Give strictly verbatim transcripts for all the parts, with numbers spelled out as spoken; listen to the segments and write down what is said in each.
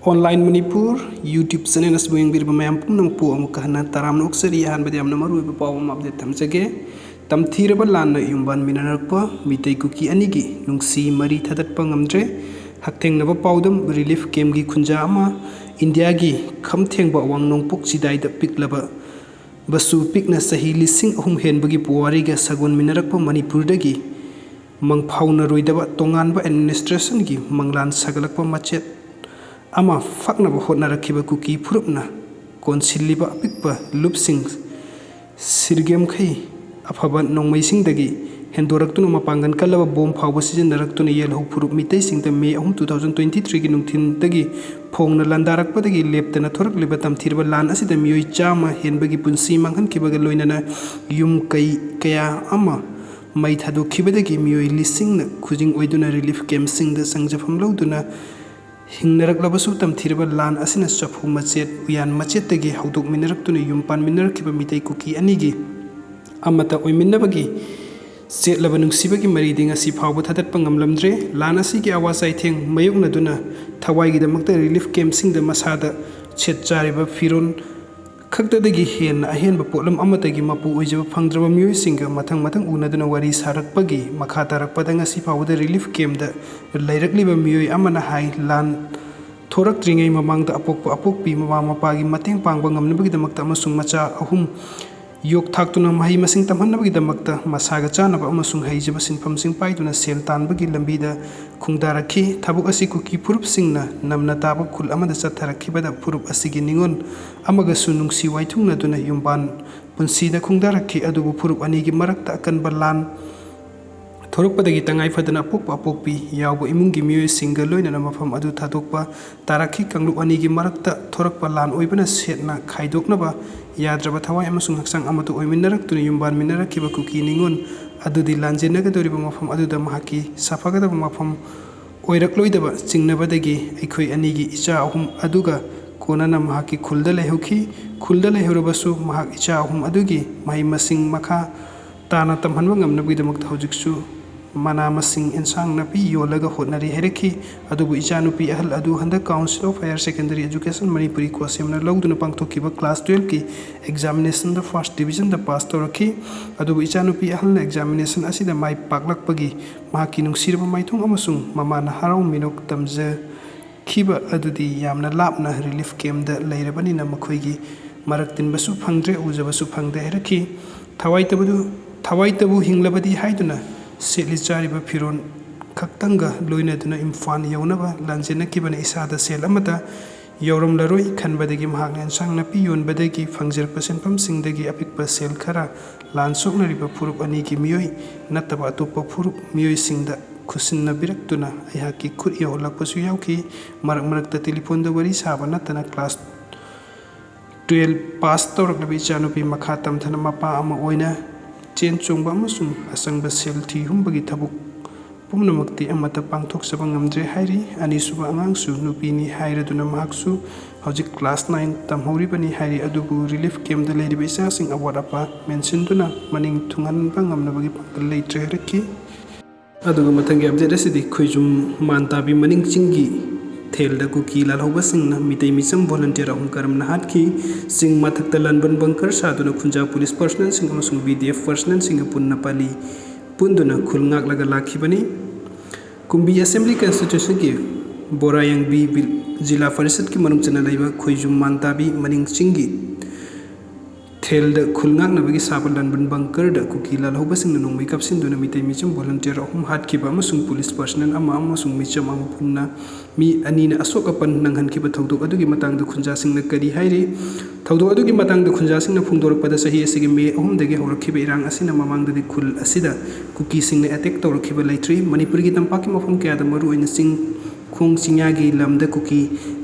Online Manipur YouTube channel ꯑꯁꯤꯕꯨ ꯌꯦꯡꯕꯤꯔꯤꯕ ꯃꯌꯥꯝ ꯄꯨꯝꯅꯃꯛꯄꯨ ꯑꯃꯨꯛꯀ ꯍꯟꯅ ꯇꯔꯥꯝꯅ ꯑꯣꯛꯆꯔꯤ꯫ ꯑꯍꯥꯟꯕꯗ ꯌꯥꯝꯅ ꯃꯔꯨꯑꯣꯏꯕ ꯄꯥꯎ ꯑꯃ update ꯊꯝꯖꯒꯦ꯫ ꯇꯝꯊꯤꯔꯕ ꯂꯥꯟꯅ ꯌꯨꯝꯕꯥꯟꯃꯤꯟꯅꯔꯛꯄ ꯃꯤꯇꯩ ꯀꯨꯀꯤ ꯑꯅꯤꯒꯤ ꯅꯨꯡꯁꯤ ꯃꯔꯤ ꯊꯥꯗꯠꯄ ꯉꯝꯗ꯭ꯔꯦ꯫ ꯍꯛꯊꯦꯡꯅꯕ ꯄꯥꯎꯗꯝ, relief campꯀꯤ ꯈꯨꯟꯖꯥ ꯑꯃ ꯏꯟꯗꯤꯌꯥꯒꯤ ꯈꯝ ꯊꯦꯡꯕ ꯑꯋꯥꯡ ꯅꯣꯡꯄꯣꯛ ꯆꯤꯗꯥꯏꯗ ꯄꯤꯛꯂꯕ ꯕꯁꯨ ꯄꯤꯛꯅ ꯆꯍꯤ ꯂꯤꯁꯤꯡ ꯑꯍꯨꯝ ꯍꯦꯟꯕꯒꯤ ꯄꯨꯋꯥꯔꯤꯒ ꯁꯥꯒꯣꯟꯃꯤꯟꯅꯔꯛꯄ ꯃꯅꯤꯄꯨꯔꯗꯒꯤ ꯃꯪꯐꯥꯎꯅꯔꯣꯏꯗꯕ ꯇꯣꯉꯥꯟꯕ administrationꯒꯤ ꯃꯪꯂꯥꯟ ꯁꯥꯒꯠꯂꯛꯄ ꯃꯆꯦꯠ ꯑꯃ ꯐꯛꯅꯕ ꯍꯣꯠꯅꯔꯛꯈꯤꯕ ꯀꯨꯀꯤ ꯐꯨꯔꯨꯞꯅ ꯀꯣꯟꯁꯤꯜꯂꯤꯕ ꯑꯄꯤꯛꯄ ꯂꯨꯞꯁꯤꯡ ꯁꯤꯔꯒꯦꯝꯈꯩ ꯑꯐꯕ ꯅꯣꯡꯃꯩꯁꯤꯡꯗꯒꯤ ꯍꯦꯟꯗꯣꯔꯛꯇꯨꯅ ꯃꯄꯥꯡꯒꯜ ꯀꯜꯂꯕ ꯕꯣꯝ ꯐꯥꯎꯕ ꯁꯤꯖꯤꯟꯅꯔꯛꯇꯨꯅ ꯌꯦꯜꯍꯧ ꯐꯨꯔꯨꯞ ꯃꯤꯇꯩꯁꯤꯡꯗ May ꯑꯍꯨꯝ, two thousand twenty threeꯒꯤ ꯅꯨꯡꯊꯤꯜꯗꯒꯤ ꯐꯣꯡꯅ ꯂꯥꯟꯗꯥꯔꯛꯄꯗꯒꯤ ꯂꯦꯞꯇꯅ ꯊꯣꯔꯛꯂꯤꯕ ꯇꯝꯊꯤꯔꯕ ꯂꯥꯟ ꯑꯁꯤꯗ ꯃꯤꯑꯣꯏ ꯆꯥꯝꯃ ꯍꯦꯟꯕꯒꯤ ꯄꯨꯟꯁꯤ ꯃꯥꯡꯍꯟꯈꯤꯕꯒ ꯂꯣꯏꯅꯅ ꯌꯨꯝ ꯀꯩ ꯀꯌꯥ ꯑꯃ ꯃꯩ ꯊꯥꯗꯣꯛꯈꯤꯕꯗꯒꯤ ꯃꯤꯑꯣꯏ ꯂꯤꯁꯤꯡꯅ ꯈꯨꯖꯤꯡ ꯑꯣꯏꯗꯨꯅ relief campꯁꯤꯡꯗ ꯆꯪꯖꯐꯝ ꯂꯧꯗꯨꯅ ꯍꯤꯡꯅꯔꯛꯂꯕꯁꯨ ꯇꯝꯊꯤꯔꯕ ꯂꯥꯟ ꯑꯁꯤꯅ ꯆꯐꯨ ꯃꯆꯦꯠ, ꯎꯌꯥꯟ ꯃꯆꯦꯠꯇꯒꯤ ꯍꯧꯗꯣꯛꯃꯤꯟꯅꯔꯛꯇꯨꯅ ꯌꯨꯝ ꯄꯥꯟꯃꯤꯟꯅꯔꯛꯈꯤꯕ ꯃꯤꯇꯩ ꯀꯨꯀꯤ ꯑꯅꯤꯒꯤ ꯑꯃꯠꯇ ꯑꯣꯏꯃꯤꯟꯅꯕꯒꯤ ꯆꯦꯠꯂꯕ ꯅꯨꯡꯁꯤꯕꯒꯤ ꯃꯔꯤꯗꯤ ꯉꯁꯤ ꯐꯥꯎꯕ ꯊꯥꯗꯠꯄ ꯉꯝꯂꯝꯗ꯭ꯔꯦ꯫ ꯂꯥꯟ ꯑꯁꯤꯒꯤ ꯑꯋꯥ ꯆꯩꯊꯦꯡ ꯃꯥꯌꯣꯛꯅꯗꯨꯅ ꯊꯋꯥꯏꯒꯤꯗꯃꯛꯇ relief campꯁꯤꯡꯗ ꯃꯁꯥꯗ ꯁꯦꯠ ꯆꯥꯔꯤꯕ ꯐꯤꯔꯣꯜ ꯈꯛꯇꯗꯒꯤ ꯍꯦꯟꯅ ꯑꯍꯦꯟꯕ ꯄꯣꯠꯂꯝ ꯑꯃꯠꯇꯒꯤ ꯃꯄꯨ ꯑꯣꯏꯖꯕ ꯐꯪꯗ꯭ꯔꯕ ꯃꯤꯑꯣꯏꯁꯤꯡꯒ ꯃꯊꯪ ꯃꯊꯪ ꯎꯅꯗꯨꯅ ꯋꯥꯔꯤ ꯁꯥꯔꯛꯄꯒꯤ ꯃꯈꯥ ꯇꯥꯔꯛꯄꯗ ꯉꯁꯤ ꯐꯥꯎꯕꯗ relief campꯗ ꯂꯩꯔꯛꯂꯤꯕ ꯃꯤꯑꯣꯏ ꯑꯃꯅ ꯍꯥꯏ, ꯂꯥꯟ ꯊꯣꯔꯛꯇ꯭ꯔꯤꯉꯩ ꯃꯃꯥꯡꯗ ꯑꯄꯣꯛꯄ ꯑꯄꯣꯛꯄꯤ ꯃꯃꯥ ꯃꯄꯥꯒꯤ ꯃꯇꯦꯡ ꯄꯥꯡꯕ ꯉꯝꯅꯕꯒꯤꯗꯃꯛꯇ ꯑꯃꯁꯨꯡ ꯃꯆꯥ ꯑꯍꯨꯝ ꯌꯣꯛ ꯊꯥꯛꯇꯨꯅ ꯃꯍꯩ ꯃꯁꯤꯡ ꯇꯝꯍꯟꯅꯕꯒꯤꯗꯃꯛꯇ ꯃꯁꯥꯒ ꯆꯥꯅꯕ ꯑꯃꯁꯨꯡ ꯍꯩꯖꯕ ꯁꯤꯟꯐꯝꯁꯤꯡ ꯄꯥꯏꯗꯨꯅ ꯁꯦꯜ ꯇꯥꯟꯕꯒꯤ ꯂꯝꯕꯤꯗ ꯈꯣꯡꯗꯥꯔꯛꯈꯤ꯫ ꯊꯕꯛ ꯑꯁꯤ ꯀꯨꯀꯤ ꯐꯨꯔꯨꯞꯁꯤꯡꯅ ꯅꯝꯅ ꯇꯥꯕ ꯈꯨꯜ ꯑꯃꯗ ꯆꯠꯊꯔꯛꯈꯤꯕꯗ ꯐꯨꯔꯨꯞ ꯑꯁꯤꯒꯤ ꯅꯤꯉꯣꯜ ꯑꯃꯒꯁꯨ ꯅꯨꯡꯁꯤ ꯋꯥꯏꯊꯨꯡꯅꯗꯨꯅ ꯌꯨꯝꯕꯥꯟ ꯄꯨꯟꯁꯤꯗ ꯈꯣꯡꯗꯥꯔꯛꯈꯤ꯫ ꯑꯗꯨꯕꯨ ꯐꯨꯔꯨꯞ ꯑꯅꯤꯒꯤ ꯃꯔꯛꯇ ꯑꯀꯟꯕ ꯂꯥꯟ ꯊꯣꯔꯛꯄꯗꯒꯤ ꯇꯉꯥꯏ ꯐꯗꯅ ꯑꯄꯣꯛꯄ ꯑꯄꯣꯛꯄꯤ ꯌꯥꯎꯕ ꯏꯃꯨꯡꯒꯤ ꯃꯤꯑꯣꯏꯁꯤꯡꯒ ꯂꯣꯏꯅꯅ ꯃꯐꯝ ꯑꯗꯨ ꯊꯥꯗꯣꯛꯄ ꯇꯥꯔꯛꯈꯤ꯫ ꯀꯥꯡꯂꯨꯞ ꯑꯅꯤꯒꯤ ꯃꯔꯛꯇ ꯊꯣꯔꯛꯄ ꯂꯥꯟ ꯑꯣꯏꯕꯅ ꯁꯦꯠꯅ ꯈꯥꯏꯗꯣꯛꯅꯕ ꯌꯥꯗ꯭ꯔꯕ ꯊꯋꯥꯏ ꯑꯃꯁꯨꯡ ꯍꯛꯆꯥꯡ ꯑꯃꯠꯇ ꯑꯣꯏꯃꯤꯟꯅꯔꯛꯇꯨꯅ ꯌꯨꯝꯕꯥꯟꯃꯤꯟꯅꯔꯛꯈꯤꯕ ꯀꯨꯀꯤ ꯅꯤꯉꯣꯜ ꯑꯗꯨꯗꯤ ꯂꯥꯟꯖꯦꯟꯅꯒꯗꯧꯔꯤꯕ ꯃꯐꯝ ꯑꯗꯨꯗ ꯃꯍꯥꯛꯀꯤ ꯁꯥꯐꯒꯗꯕ ꯃꯐꯝ ꯑꯣꯏꯔꯛꯂꯣꯏꯗꯕ ꯆꯤꯡꯅꯕꯗꯒꯤ ꯑꯩꯈꯣꯏ ꯑꯅꯤꯒꯤ ꯏꯆꯥ ꯑꯍꯨꯝ ꯑꯗꯨꯒ ꯀꯣꯟꯅꯅ ꯃꯍꯥꯛꯀꯤ ꯈꯨꯜꯗ ꯂꯩꯍꯧꯈꯤ꯫ ꯈꯨꯜꯗ ꯂꯩꯍꯧꯔꯕꯁꯨ ꯃꯍꯥꯛ ꯏꯆꯥ ꯑꯍꯨꯝ ꯑꯗꯨꯒꯤ ꯃꯍꯩ ꯃꯁꯤꯡ ꯃꯈꯥ ꯇꯥꯅ ꯇꯝꯍꯟꯕ ꯉꯝꯅꯕꯒꯤꯗꯃꯛꯇ ꯍꯧꯖꯤꯛꯁꯨ ꯃꯅꯥ ꯃꯁꯤꯡ, ꯑꯦꯟꯁꯥꯡ ꯅꯥꯄꯤ ꯌꯣꯜꯂꯒ ꯍꯣꯠꯅꯔꯤ ꯍꯥꯏꯔꯛꯈꯤ꯫ ꯑꯗꯨꯕꯨ ꯏꯆꯥꯅꯨꯄꯤ ꯑꯍꯜ ꯑꯗꯨ ꯍꯟꯗꯛ Council of Higher Secondary Education Manipuri ꯀꯣ ꯁꯦꯝꯅ ꯂꯧꯗꯨꯅ ꯄꯥꯡꯊꯣꯛꯈꯤꯕ class twelve ꯀꯤ examination ꯗ first division ꯗ pass ꯇꯧꯔꯛꯈꯤ꯫ ꯑꯗꯨꯕꯨ ꯏꯆꯥꯅꯨꯄꯤ ꯑꯍꯜꯅ examination ꯑꯁꯤꯗ ꯃꯥꯏ ꯄꯥꯛꯂꯛꯄꯒꯤ ꯃꯍꯥꯛꯀꯤ ꯅꯨꯡꯁꯤꯔꯕ ꯃꯥꯏꯊꯣꯡ ꯑꯃꯁꯨꯡ ꯃꯃꯥꯅ ꯍꯔꯥꯎ ꯃꯤꯅꯣꯛ ꯇꯝꯖꯈꯤꯕ ꯑꯗꯨꯗꯤ ꯌꯥꯝꯅ ꯂꯥꯞꯅ relief camp ꯗ ꯂꯩꯔꯕꯅꯤꯅ ꯃꯈꯣꯏꯒꯤ ꯃꯔꯛ ꯇꯤꯟꯕꯁꯨ ꯐꯪꯗ꯭ꯔꯦ, ꯎꯖꯕꯁꯨ ꯐꯪꯗꯦ ꯍꯥꯏꯔꯛꯈꯤ꯫ ꯊꯋꯥꯏꯇꯕꯨ, ꯊꯋꯥꯏꯇꯕꯨ ꯍꯤꯡꯂꯕꯗꯤ ꯍꯥꯏꯗꯨꯅ ꯁꯦꯠꯂꯤ ꯆꯥꯔꯤꯕ ꯐꯤꯔꯣꯜ ꯈꯛꯇꯪꯒ ꯂꯣꯏꯅꯗꯨꯅ ꯏꯝꯐꯥꯜ ꯌꯧꯅꯕ ꯂꯥꯟꯖꯦꯟꯅꯈꯤꯕꯅ ꯏꯁꯥꯗ ꯁꯦꯜ ꯑꯃꯠꯇ ꯌꯧꯔꯝꯂꯔꯣꯏ ꯈꯟꯕꯗꯒꯤ ꯃꯍꯥꯛꯅ ꯑꯦꯟꯁꯥꯡ ꯅꯥꯄꯤ ꯌꯣꯟꯕꯗꯒꯤ ꯐꯪꯖꯔꯛꯄ ꯁꯦꯟꯐꯝꯁꯤꯡꯗꯒꯤ ꯑꯄꯤꯛꯄ ꯁꯦꯜ ꯈꯔ ꯂꯥꯟ ꯁꯣꯛꯅꯔꯤꯕ ꯐꯨꯔꯨꯞ ꯑꯅꯤꯒꯤ ꯃꯤꯑꯣꯏ ꯅꯠꯇꯕ ꯑꯇꯣꯞꯄ ꯐꯨꯔꯨꯞ ꯃꯤꯑꯣꯏꯁꯤꯡꯗ ꯈꯨꯠꯁꯤꯟꯅꯕꯤꯔꯛꯇꯨꯅ ꯑꯩꯍꯥꯛꯀꯤ ꯈꯨꯠ ꯌꯧꯍꯜꯂꯛꯄꯁꯨ ꯌꯥꯎꯈꯤ꯫ ꯃꯔꯛ ꯃꯔꯛꯇ telephone ꯗ ꯋꯥꯔꯤ ꯁꯥꯕ ꯅꯠꯇꯅ class twelve pass ꯇꯧꯔꯛꯂꯕ ꯏꯆꯥꯅꯨꯄꯤ ꯃꯈꯥ ꯇꯝꯊꯅ ꯃꯄꯥ ꯑꯃ ꯑꯣꯏꯅ ꯆꯦꯟ ꯆꯣꯡꯕ ꯑꯃꯁꯨꯡ ꯑꯆꯪꯕ ꯁꯦꯜ ꯊꯤ ꯍꯨꯝꯕꯒꯤ ꯊꯕꯛ ꯄꯨꯝꯅꯃꯛꯇꯤ ꯑꯃꯠꯇ ꯄꯥꯡꯊꯣꯛꯆꯕ ꯉꯝꯗ꯭ꯔꯦ ꯍꯥꯏꯔꯤ꯫ ꯑꯅꯤꯁꯨꯕ ꯑꯉꯥꯡꯁꯨ ꯅꯨꯄꯤꯅꯤ ꯍꯥꯏꯔꯗꯨꯅ ꯃꯍꯥꯛꯁꯨ ꯍꯧꯖꯤꯛ class nine ꯇꯝꯍꯧꯔꯤꯕꯅꯤ ꯍꯥꯏꯔꯤ꯫ ꯑꯗꯨꯕꯨ relief camp ꯗ ꯂꯩꯔꯤꯕ ꯏꯆꯥꯁꯤꯡ ꯑꯋꯥꯠ ꯑꯄꯥ ꯃꯦꯟꯁꯤꯟꯗꯨꯅ ꯃꯅꯤꯡ ꯊꯨꯡꯍꯟꯕ ꯉꯝꯅꯕꯒꯤ ꯄꯥꯡꯒꯜ ꯂꯩꯇ꯭ꯔꯦ ꯍꯥꯏꯔꯛꯈꯤ꯫ ꯑꯗꯨꯒ ꯃꯊꯪꯒꯤ update ꯑꯁꯤꯗꯤ ꯈꯣꯏꯖꯨꯝ ꯃꯥꯟꯇꯥꯕꯤ ꯃꯅꯤꯡ ꯆꯤꯡꯒꯤ ꯊꯦꯜꯗ ꯀꯨꯀꯤ ꯂꯥꯜꯍꯧꯕꯁꯤꯡꯅ ꯃꯤꯇꯩ ꯃꯤꯆꯝ volunteer ꯑꯍꯨꯝ ꯀꯔꯝꯅ ꯍꯥꯠꯈꯤ? ꯆꯤꯡ ꯃꯊꯛꯇ ꯂꯥꯟꯕꯟ bunker ꯁꯥꯗꯨꯅ ꯈꯨꯟꯖꯥ police personnel ꯁꯤꯡ ꯑꯃꯁꯨꯡ B D F personnel ꯁꯤꯡꯒ ꯄꯨꯟꯅ ꯄꯥꯂꯤ ꯄꯨꯟꯗꯨꯅ ꯈꯨꯜ ꯉꯥꯛꯂꯒ ꯂꯥꯛꯈꯤꯕꯅꯤ꯫ ꯀꯨꯝꯕꯤ Assembly Constituency ꯒꯤ ꯕꯣꯔꯥꯌꯥꯡꯕꯤ ꯕꯤꯜ ꯖꯤꯂꯥ ꯄꯔꯤꯁꯠꯀꯤ ꯃꯅꯨꯡ ꯆꯟꯅ ꯂꯩꯕ ꯈꯣꯏꯖꯨꯝ ꯃꯥꯟꯇꯥꯕꯤ ꯃꯅꯤꯡ ꯆꯤꯡꯒꯤ ꯊꯦꯜꯗ ꯈꯨꯜ ꯉꯥꯛꯅꯕꯒꯤ ꯁꯥꯕ ꯂꯥꯟꯕꯟ bunker ꯗ ꯀꯨꯀꯤ ꯂꯥꯜꯍꯧꯕꯁꯤꯡꯅ ꯅꯣꯡꯃꯩ ꯀꯥꯞꯁꯤꯟꯗꯨꯅ ꯃꯤꯇꯩ ꯃꯤꯆꯝ volunteer ꯑꯍꯨꯝ ꯍꯥꯠꯈꯤꯕ ꯑꯃꯁꯨꯡ police personnel ꯑꯃ ꯑꯃꯁꯨꯡ ꯃꯤꯆꯝ ꯑꯃ ꯄꯨꯟꯅ ꯃꯤ ꯑꯅꯤꯅ ꯑꯁꯣꯛ ꯑꯄꯟ ꯅꯪꯍꯟꯈꯤꯕ ꯊꯧꯗꯣꯛ ꯑꯗꯨꯒꯤ ꯃꯇꯥꯡꯗ ꯈꯨꯟꯖꯥꯁꯤꯡꯅ ꯀꯔꯤ ꯍꯥꯏꯔꯤ? ꯊꯧꯗꯣꯛ ꯑꯗꯨꯒꯤ ꯃꯇꯥꯡꯗ ꯈꯨꯟꯖꯥꯁꯤꯡꯅ ꯐꯣꯡꯗꯣꯔꯛꯄꯗ, ꯆꯍꯤ ꯑꯁꯤꯒꯤ May ꯑꯍꯨꯝꯗꯒꯤ ꯍꯧꯔꯛꯈꯤꯕ ꯏꯔꯥꯡ ꯑꯁꯤꯅ ꯃꯃꯥꯡꯗꯗꯤ ꯈꯨꯜ ꯑꯁꯤꯗ ꯀꯨꯀꯤꯁꯤꯡꯅ attack ꯇꯧꯔꯛꯈꯤꯕ ꯂꯩꯇ꯭ꯔꯤ꯫ ꯃꯅꯤꯄꯨꯔꯒꯤ ꯇꯝꯄꯥꯛꯀꯤ ꯃꯐꯝ ꯀꯌꯥꯗ, ꯃꯔꯨꯑꯣꯏꯅ ꯆꯤꯡ ꯈꯣꯡ ꯆꯤꯡꯌꯥꯒꯤ ꯂꯝꯗ ꯀꯨꯀꯤ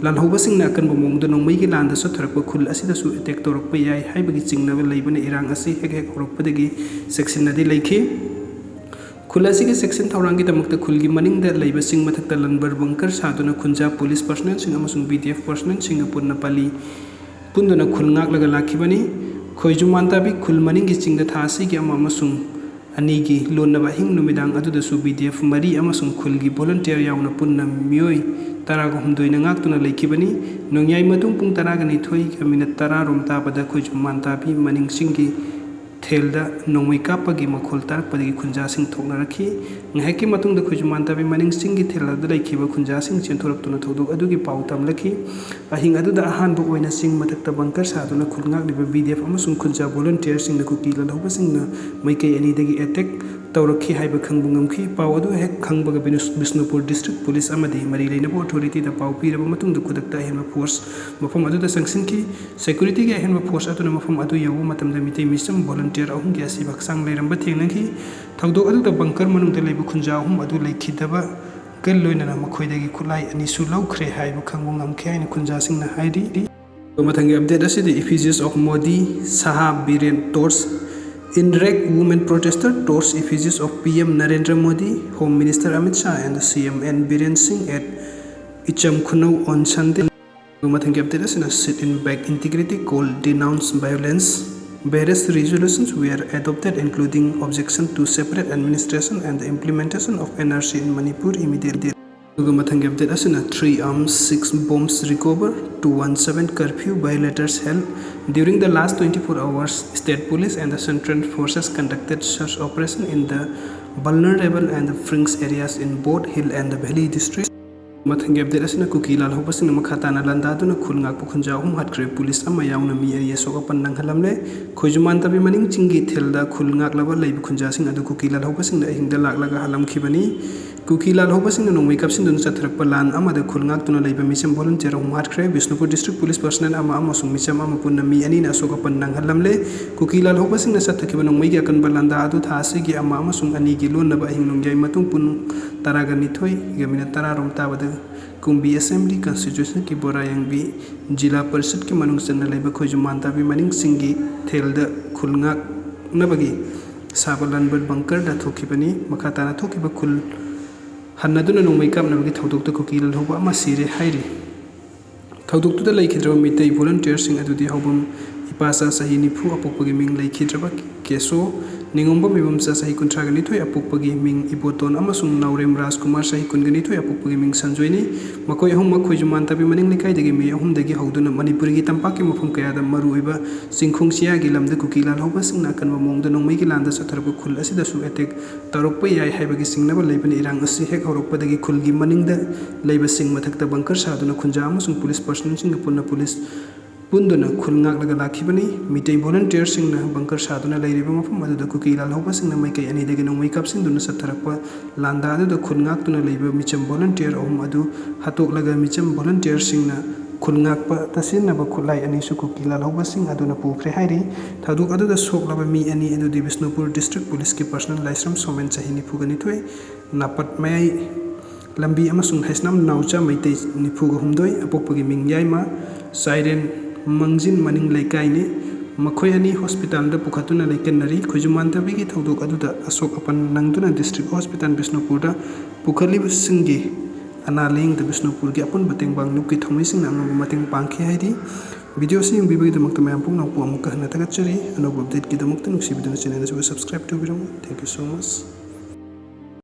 ꯂꯥꯜꯍꯧꯕꯁꯤꯡꯅ ꯑꯀꯟꯕ ꯃꯑꯣꯡꯗ ꯅꯣꯡꯃꯩꯒꯤ ꯂꯥꯟꯗ ꯆꯠꯊꯔꯛꯄ ꯈꯨꯜ ꯑꯁꯤꯗꯁꯨ attack ꯇꯧꯔꯛꯄ ꯌꯥꯏ ꯍꯥꯏꯕꯒꯤ ꯆꯤꯡꯅꯕ ꯂꯩꯕꯅ ꯏꯔꯥꯡ ꯑꯁꯤ ꯍꯦꯛ ꯍꯦꯛ ꯍꯧꯔꯛꯄꯗꯒꯤ ꯆꯦꯛꯁꯤꯟꯅꯗꯤ ꯂꯩꯈꯤ꯫ ꯈꯨꯜ ꯑꯁꯤꯒꯤ ꯆꯦꯛꯁꯤꯟ ꯊꯧꯔꯥꯡꯒꯤꯗꯃꯛꯇ ꯈꯨꯜꯒꯤ ꯃꯅꯤꯡꯗ ꯂꯩꯕ ꯆꯤꯡ ꯃꯊꯛꯇ ꯂꯥꯟꯕꯟ bunker ꯁꯥꯗꯨꯅ ꯈꯨꯟꯖꯥ police personnel ꯁꯤꯡ ꯑꯃꯁꯨꯡ B D F personnel ꯁꯤꯡꯒ ꯄꯨꯟꯅ ꯄꯥꯂꯤ ꯄꯨꯟꯗꯨꯅ ꯈꯨꯜ ꯉꯥꯛꯂꯒ ꯂꯥꯛꯈꯤꯕꯅꯤ꯫ ꯈꯣꯏꯖꯨꯝ ꯃꯥꯟꯇꯥꯕꯤ ꯈꯨꯜ ꯃꯅꯤꯡꯒꯤ ꯆꯤꯡꯗ ꯊꯥ ꯑꯁꯤꯒꯤ ꯑꯃ ꯑꯃꯁꯨꯡ ꯑꯅꯤꯒꯤ ꯂꯣꯟꯅꯕ ꯑꯍꯤꯡ ꯅꯨꯃꯤꯗꯥꯡ ꯑꯗꯨꯗꯁꯨ B D F ꯃꯔꯤ ꯑꯃꯁꯨꯡ ꯈꯨꯜꯒꯤ volunteer ꯌꯥꯎꯅ ꯄꯨꯟꯅ ꯃꯤꯑꯣꯏ ꯇꯔꯥꯒ ꯍꯨꯝꯗꯣꯏꯅ ꯉꯥꯛꯇꯨꯅ ꯂꯩꯈꯤꯕꯅꯤ꯫ ꯅꯣꯡꯌꯥꯏ ꯃꯇꯨꯡ ꯄꯨꯡ ꯇꯔꯥꯒ ꯅꯤꯊꯣꯏꯒ ꯃꯤꯅꯠ ꯇꯔꯥ ꯔꯣꯝ ꯇꯥꯕꯗ ꯈꯣꯏꯖꯨꯃꯥꯟ ꯇꯥꯕꯤ ꯃꯅꯤꯡ ꯆꯤꯡꯒꯤ ꯊꯦꯜꯗ ꯅꯣꯡꯃꯩ ꯀꯥꯞꯄꯒꯤ ꯃꯈꯣꯜ ꯇꯥꯔꯛꯄꯗꯒꯤ ꯈꯨꯟꯖꯥꯁꯤꯡ ꯊꯣꯛꯅꯔꯛꯈꯤ꯫ ꯉꯥꯏꯍꯥꯛꯀꯤ ꯃꯇꯨꯡꯗ ꯈꯣꯏꯖꯨꯃꯥꯟ ꯇꯥꯕꯤ ꯃꯅꯤꯡ ꯆꯤꯡꯒꯤ ꯊꯦꯜꯗ ꯂꯩꯈꯤꯕ ꯈꯨꯟꯖꯥꯁꯤꯡ ꯆꯦꯟꯊꯣꯔꯛꯇꯨꯅ ꯊꯧꯗꯣꯛ ꯑꯗꯨꯒꯤ ꯄꯥꯎ ꯇꯝꯂꯛꯈꯤ꯫ ꯑꯍꯤꯡ ꯑꯗꯨꯗ ꯑꯍꯥꯟꯕ ꯑꯣꯏꯅ ꯆꯤꯡ ꯃꯊꯛꯇ bunker ꯁꯥꯗꯨꯅ ꯈꯨꯜ ꯉꯥꯛꯂꯤꯕ B D F ꯑꯃꯁꯨꯡ ꯈꯨꯟꯖꯥ volunteerꯁꯤꯡꯅ ꯀꯨꯀꯤ ꯂꯥꯜꯍꯧꯕꯁꯤꯡꯅ ꯃꯥꯏꯀꯩ ꯑꯅꯤꯗꯒꯤ attack ꯇꯧꯔꯛꯈꯤ ꯍꯥꯏꯕ ꯈꯪꯕ ꯉꯝꯈꯤ꯫ ꯄꯥꯎ ꯑꯗꯨ ꯍꯦꯛ ꯈꯪꯕꯒ ꯕꯤꯅꯨ-, ꯕꯤꯁꯅꯨꯄꯨꯔ district police ꯑꯃꯗꯤ ꯃꯔꯤ ꯂꯩꯅꯕ authorityꯗ ꯄꯥꯎ ꯄꯤꯔꯕ ꯃꯇꯨꯡꯗ ꯈꯨꯗꯛꯇ ꯑꯍꯦꯟꯕ force ꯃꯐꯝ ꯑꯗꯨꯗ ꯆꯪꯁꯤꯟꯈꯤ꯫ Securityꯒꯤ ꯑꯍꯦꯟꯕ force ꯑꯗꯨꯅ ꯃꯐꯝ ꯑꯗꯨ ꯌꯧꯕ ꯃꯇꯝꯗ ꯃꯤꯇꯩ ꯃꯤꯆꯝ volunteer ꯑꯍꯨꯝꯒꯤ ꯑꯁꯤꯕ ꯍꯛꯆꯥꯡ ꯂꯩꯔꯝꯕ ꯊꯦꯡꯅꯈꯤ꯫ ꯊꯧꯗꯣꯛ ꯑꯗꯨꯗ bunker ꯃꯅꯨꯡꯗ ꯂꯩꯕ ꯈꯨꯟꯖꯥ ꯑꯍꯨꯝ ꯑꯗꯨ ꯂꯩꯈꯤꯗꯕꯒ ꯂꯣꯏꯅꯅ ꯃꯈꯣꯏꯗꯒꯤ ꯈꯨꯠꯂꯥꯏ ꯑꯅꯤꯁꯨ ꯂꯧꯈ꯭ꯔꯦ ꯍꯥꯏꯕ ꯈꯪꯕ ꯉꯝꯈꯤ ꯍꯥꯏꯅ ꯈꯨꯟꯖꯥꯁꯤꯡꯅ ꯍꯥꯏꯔꯤ꯫ ꯃꯊꯪꯒꯤ update ꯑꯁꯤꯗꯤ effigies of Modi, Shah, Biren torch in wreck, women protester torch effigies of P M Narendra Modi, Home Minister Amit Shah and C M N Biren Singh at Icham Khunou on Sunday. ꯃꯊꯪꯒꯤ update ꯑꯁꯤꯅ sit in back integrity call denounce violence. Various resolutions were adopted, including objection to separate administration and the implementation of N R C in Manipur immediately. ꯑꯗꯨꯒ ꯃꯊꯪꯒꯤ update ꯑꯁꯤꯅ three arms, six bombs recover, two one seven curfew violators held. During the last twenty-four hours, state police and the central forces conducted search operation in the vulnerable and the fringe areas in both hill and the valley districts. ꯃꯊꯪꯒꯤ update ꯑꯁꯤꯅ ꯀꯨꯀꯤ ꯂꯥꯜꯍꯧꯕꯁꯤꯡꯅ ꯃꯈꯥ ꯇꯥꯅ ꯂꯥꯟꯗꯥꯗꯨꯅ ꯈꯨꯜ ꯉꯥꯛꯄ ꯈꯨꯟꯖꯥ ꯑꯍꯨꯝ ꯍꯥꯠꯈ꯭ꯔꯦ, police ꯑꯃ ꯌꯥꯎꯅ ꯃꯤ ꯑꯅꯤ ꯑꯁꯣꯛ ꯑꯄꯟ ꯅꯪꯍꯜꯂꯝꯂꯦ꯫ ꯈꯣꯏꯖꯨꯃꯥꯟ ꯇꯥꯕꯤ ꯃꯅꯤꯡ ꯆꯤꯡꯒꯤ ꯊꯦꯜꯗ ꯈꯨꯜ ꯉꯥꯛꯂꯕ ꯂꯩꯕ ꯈꯨꯟꯖꯥꯁꯤꯡ ꯑꯗꯨ ꯀꯨꯀꯤ ꯂꯥꯜꯍꯧꯕꯁꯤꯡꯅ ꯑꯍꯤꯡꯗ ꯂꯥꯛꯂꯒ ꯍꯥꯠꯂꯝꯈꯤꯕꯅꯤ꯫ ꯀꯨꯀꯤ ꯂꯥꯜꯍꯧꯕꯁꯤꯡꯅ ꯅꯣꯡꯃꯩ ꯀꯥꯞꯁꯤꯟꯗꯨꯅ ꯆꯠꯊꯔꯛꯄ ꯂꯥꯟ ꯑꯃꯗ ꯈꯨꯜ ꯉꯥꯛꯇꯨꯅ ꯂꯩꯕ ꯃꯤꯆꯝ volunteer ꯑꯍꯨꯝ ꯍꯥꯠꯈ꯭ꯔꯦ꯫ ꯕꯤꯁꯅꯨꯄꯨꯔ district police personnel ꯑꯃ ꯑꯃꯁꯨꯡ ꯃꯤꯆꯝ ꯑꯃ ꯄꯨꯟꯅ ꯃꯤ ꯑꯅꯤꯅ ꯑꯁꯣꯛ ꯑꯄꯟ ꯅꯪꯍꯜꯂꯝꯂꯦ꯫ ꯀꯨꯀꯤ ꯂꯥꯜꯍꯧꯕꯁꯤꯡꯅ ꯆꯠꯊꯈꯤꯕ ꯅꯣꯡꯃꯩꯒꯤ ꯑꯀꯟꯕ ꯂꯥꯟꯗꯥ ꯑꯗꯨ ꯊꯥ ꯑꯁꯤꯒꯤ ꯑꯃ ꯑꯃꯁꯨꯡ ꯑꯅꯤꯒꯤ ꯂꯣꯟꯅꯕ ꯑꯍꯤꯡ ꯅꯣꯡꯌꯥꯏ ꯃꯇꯨꯡ ꯄꯨꯡ ꯇꯔꯥꯒ ꯅꯤꯊꯣꯏꯒ ꯃꯤꯅꯠ ꯇꯔꯥ ꯔꯣꯝ ꯇꯥꯕꯗ ꯀꯨꯝꯕꯤ assembly constituencyꯒꯤ ꯕꯣꯔꯥꯌꯥꯡꯕꯤ ꯖꯤꯂꯥ ꯄꯔꯤꯁꯠꯀꯤ ꯃꯅꯨꯡ ꯆꯟꯅ ꯂꯩꯕ ꯈꯣꯏꯖꯨꯃꯥꯟ ꯇꯥꯕꯤ ꯃꯅꯤꯡ ꯆꯤꯡꯒꯤ ꯊꯦꯜꯗ ꯈꯨꯜ ꯉꯥꯛꯅꯕꯒꯤ ꯁꯥꯕ ꯂꯥꯟꯕ bunkerꯗ ꯊꯣꯛꯈꯤꯕꯅꯤ꯫ ꯃꯈꯥ ꯇꯥꯅ ꯊꯣꯛꯈꯤꯕ ꯈꯨꯜ ꯍꯟꯅꯗꯨꯅ ꯅꯣꯡꯃꯩ ꯀꯥꯞꯅꯕꯒꯤ ꯊꯧꯗꯣꯛꯇ ꯀꯨꯀꯤ ꯂꯥꯜꯍꯧꯕ ꯑꯃ ꯁꯤꯔꯦ ꯍꯥꯏꯔꯤ꯫ ꯊꯧꯗꯣꯛꯇꯨꯗ ꯂꯩꯈꯤꯗ꯭ꯔꯕ ꯃꯤꯇꯩ volunteerꯁꯤꯡ ꯑꯗꯨꯗꯤ ꯍꯧꯕꯝ ꯏꯄꯥꯆꯥ ꯆꯍꯤ ꯅꯤꯐꯨ, ꯑꯄꯣꯛꯄꯒꯤ ꯃꯤꯡ ꯂꯩꯈꯤꯗ꯭ꯔꯕ ꯀꯦꯁꯣ, ꯅꯤꯉꯣꯝꯕꯝ ꯏꯕꯣꯝꯆꯥ, ꯆꯍꯤ ꯀꯨꯟꯊ꯭ꯔꯥꯒ ꯅꯤꯊꯣꯏ, ꯑꯄꯣꯛꯄꯒꯤ ꯃꯤꯡ ꯏꯕꯣꯇꯣꯟ, ꯑꯃꯁꯨꯡ ꯅꯥꯎꯔꯦꯝ ꯔꯥꯖꯀꯨꯃꯥꯔ, ꯆꯍꯤ ꯀꯨꯟꯒ ꯅꯤꯊꯣꯏ, ꯑꯄꯣꯛꯄꯒꯤ ꯃꯤꯡ ꯁꯟꯖꯣꯏꯅꯤ꯫ ꯃꯈꯣꯏ ꯑꯍꯨꯝꯃꯛ ꯈꯣꯏꯖꯨꯃꯥꯟ ꯇꯥꯕꯤ ꯃꯅꯤꯡ ꯂꯩꯀꯥꯏꯗꯒꯤ ꯃꯦ ꯑꯍꯨꯝꯗꯒꯤ ꯍꯧꯗꯨꯅ ꯃꯅꯤꯄꯨꯔꯒꯤ ꯇꯝꯄꯥꯛꯀꯤ ꯃꯐꯝ ꯀꯌꯥꯗ ꯃꯔꯨꯑꯣꯏꯕ ꯆꯤꯡꯈꯣꯡ ꯆꯤꯌꯥꯒꯤ ꯂꯝꯗ ꯀꯨꯀꯤ ꯂꯥꯜꯍꯧꯕꯁꯤꯡꯅ ꯑꯀꯟꯕ ꯃꯑꯣꯡꯗ ꯅꯣꯡꯃꯩꯒꯤ ꯂꯥꯟꯗ ꯆꯠꯊꯔꯛꯄ ꯈꯨꯜ ꯑꯁꯤꯗꯁꯨ attack ꯇꯧꯔꯛꯄ ꯌꯥꯏ ꯍꯥꯏꯕꯒꯤ ꯆꯤꯡꯅꯕ ꯂꯩꯕꯅꯤ꯫ ꯏꯔꯥꯡ ꯑꯁꯤ ꯍꯦꯛ ꯍꯧꯔꯛꯄꯗꯒꯤ ꯈꯨꯜꯒꯤ ꯃꯅꯤꯡꯗ ꯂꯩꯕ ꯆꯤꯡ ꯃꯊꯛꯇ bunker ꯁꯥꯗꯨꯅ ꯈꯨꯟꯖꯥ ꯑꯃꯁꯨꯡ ꯄꯨꯂꯤꯁ personnelꯁꯤꯡꯒ ꯄꯨꯟꯅ ꯄꯨꯂꯤꯁ ꯄꯨꯟꯗꯨꯅ ꯈꯨꯜ ꯉꯥꯛꯂꯒ ꯂꯥꯛꯈꯤꯕꯅꯤ꯫ ꯃꯤꯇꯩ volunteerꯁꯤꯡꯅ bunker ꯁꯥꯗꯨꯅ ꯂꯩꯔꯤꯕ ꯃꯐꯝ ꯑꯗꯨꯗ ꯀꯨꯀꯤ ꯂꯥꯜꯍꯧꯕꯁꯤꯡꯅ ꯃꯥꯏꯀꯩ ꯑꯅꯤꯗꯒꯤ ꯅꯣꯡꯃꯩ ꯀꯥꯞꯁꯤꯟꯗꯨꯅ ꯆꯠꯊꯔꯛꯄ ꯂꯥꯟꯗꯥ ꯑꯗꯨꯗ ꯈꯨꯜ ꯉꯥꯛꯇꯨꯅ ꯂꯩꯕ ꯃꯤꯆꯝ volunteer ꯑꯍꯨꯝ ꯑꯗꯨ ꯍꯥꯠꯇꯣꯛꯂꯒ ꯃꯤꯆꯝ volunteerꯁꯤꯡꯅ ꯈꯨꯜ ꯉꯥꯛꯄꯗ ꯁꯤꯖꯤꯟꯅꯕ ꯈꯨꯠꯂꯥꯏ ꯑꯅꯤꯁꯨ ꯀꯨꯀꯤ ꯂꯥꯜꯍꯧꯕꯁꯤꯡ ꯑꯗꯨꯅ ꯄꯨꯈ꯭ꯔꯦ ꯍꯥꯏꯔꯤ꯫ ꯊꯧꯗꯣꯛ ꯑꯗꯨꯗ ꯁꯣꯛꯂꯕ ꯃꯤ ꯑꯅꯤ ꯑꯗꯨꯗꯤ ꯕꯤꯁꯅꯨꯄꯨꯔ district policeꯀꯤ personnel ꯂꯥꯏꯁ꯭ꯔꯝ ꯁꯣꯃꯦꯟ, ꯆꯍꯤ ꯅꯤꯐꯨꯒ ꯅꯤꯊꯣꯏ, ꯅꯥꯄꯠꯃꯌꯥꯏ ꯂꯝꯕꯤ, ꯑꯃꯁꯨꯡ ꯍꯩꯁꯅꯥꯝ ꯅꯥꯎꯆꯥ ꯃꯩꯇꯩ, ꯅꯤꯐꯨꯒ ꯍꯨꯝꯗꯣꯏ, ꯑꯄꯣꯛꯄꯒꯤ ꯃꯤꯡ ꯌꯥꯏꯃ, ꯆꯥꯏꯔꯦꯟ ꯃꯪꯖꯤꯟ ꯃꯅꯤꯡ ꯂꯩꯀꯥꯏꯅꯤ꯫ ꯃꯈꯣꯏ ꯑꯅꯤ hospitalꯗ ꯄꯨꯈꯠꯇꯨꯅ ꯂꯥꯏꯀꯠꯅꯔꯤ꯫ ꯈꯣꯏꯖꯨꯃꯥꯟ ꯇꯥꯕꯤꯒꯤ ꯊꯧꯗꯣꯛ ꯑꯗꯨꯗ ꯑꯁꯣꯛ ꯑꯄꯟ ꯅꯪꯗꯨꯅ district hospital ꯕꯤꯁꯅꯨꯄꯨꯔꯗ ꯄꯨꯈꯠꯂꯤꯕꯁꯤꯡꯒꯤ ꯑꯅꯥ ꯂꯥꯌꯦꯡꯗ ꯕꯤꯁꯅꯨꯄꯨꯔꯒꯤ ꯑꯄꯨꯟꯕ ꯇꯦꯡꯕꯥꯡ ꯂꯨꯞꯀꯤ ꯊꯧꯃꯤꯁꯤꯡꯅ ꯑꯉꯝꯕ ꯃꯇꯦꯡ ꯄꯥꯡꯈꯤ ꯍꯥꯏꯔꯤ꯫ Video ꯑꯁꯤ ꯌꯦꯡꯕꯤꯕꯒꯤꯗꯃꯛꯇ ꯃꯌꯥꯝ ꯄꯨꯝꯅꯃꯛꯄꯨ ꯑꯃꯨꯛꯀ ꯍꯟꯅ ꯊꯥꯒꯠꯆꯔꯤ꯫ ꯑꯅꯧꯕ updateꯀꯤꯗꯃꯛꯇ ꯅꯨꯡꯁꯤꯕꯤꯗꯨꯅ channel ꯑꯁꯤꯕꯨ subscribe ꯇꯧꯕꯤꯔꯝꯃꯨ꯫ Thank you so much꯫